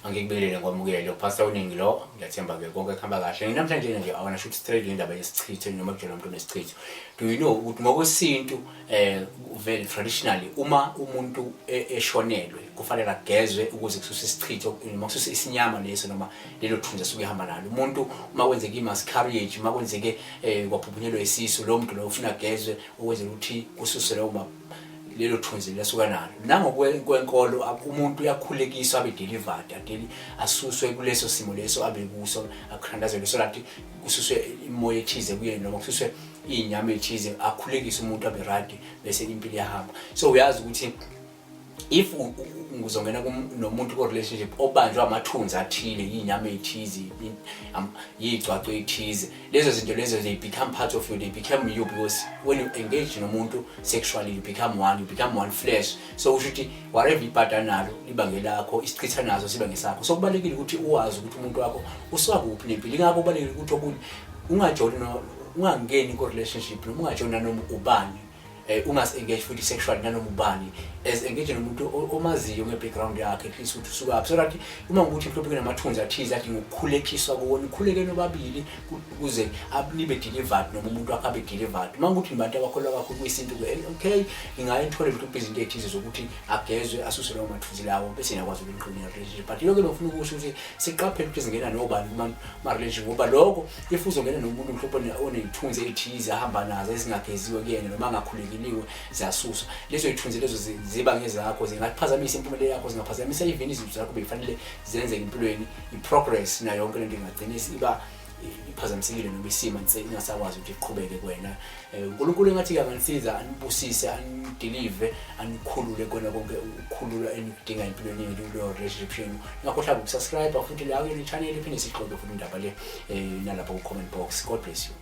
Angikubingelele ngikwamukele uPastor uNingi lo, ngiyathemba ke konke kuhamba kahle. Namhlanje nje I wanna shoot straight ngendaba yesichitho noma kujela umuntu onesichitho. Do you know ukuthi ngokwesintu vele traditionally uma umuntu eshonelwe kufanele agezwe ukuze kususe isichitho noma kususe isinyama leso noma lelo thunzi asuke ehamba nalo. Umuntu uma kwenzeke i-miscarriage, uma kwenzeke kwaphuphunyelwa isisu, lo muntu lo ufuna agezwe ukwenzela ukuthi kususe lowo lelo thunzi lasuka nalo. Nangokwenkolo umuntu uyakhulekiswa abe delivered, adeli asuswe kuleso simo leso abe kuso, akuthandazelwe so that kususwe imoya ethize kuyena noma kususwe iy'nyama ey'thize, akhulekise umuntu abe right, bese impilo iyahamba. So uyazi ukuthi if ngizongena nomuntu ku-relationship obanjwa amathunzi athile, iy'nyama ey'thize, yiy'gcwaco ey'thize, lezo zinto lezo they become part of you, they become you, because when you engage nomuntu sexually you become one, you become one flesh. So kusho ukuthi whatever ibhada nalo liba ngelakho, isichitha naso siba ngesakho. So kubalulekile ukuthi uwazi ukuthi umuntu wakho usuka kuphi nempilo. Ingakho kubalulekile ukuthi okunye ungajoli, ungangeni ku-relationship noma ungajoli nanoma ubani, ungas-engage futhi sexually nanoma ubani, as engage nomuntu omaziyo nge-background yakhe, at least ukuthi usukaphi, so that uma ngukuthi mhlawumbe kunamathunzi athize athi ngokukhulekiswa kuwona, nikhuleke nobabili ukuze nibe delivered noma umuntu wakhe abe delivered. Uma ngukuthi nibantu abakholwa kakhulu kwisintu-ke, okay, ngingaye nithole mhlawumbe izinto ey'thize zokuthi agezwe asuse lawo mathunzi lawo, bese niyakwazi ukuthi relationship. But ilokho engifuna ukusho ukuthi siqaphele ukuthi singena nobani kuma-relationship, ngoba lokho if uzongena nomuntu mhlawumbe oney'thunzi ey'thize ahamba nazo ezingageziwe kuyena noma angakhulekeliwe ziyasuswa, lezo y'thunzi lezo ziba ngezakho, zingaphazamisa impumelelo yakho, zingaphazamisa even izinto zakho bey'fanele zenzeke empilweni, i-progress nayo yonke lento ingagcina iba iphazamisekile noma isima ingasakwazi ukuthi iqhubeke kuwena. UNkulunkulu engathi-ke anganisiza, anibusise, anidelive, anikhulule kona konke ukukhululwa enikudinga empilweni yenu kuleyo relationship yenu. Ningakhohlwa ukusubscribe futhi la kule channel, iphinde sixoxe futhi indaba le nalapha ku-comment box. God bless you.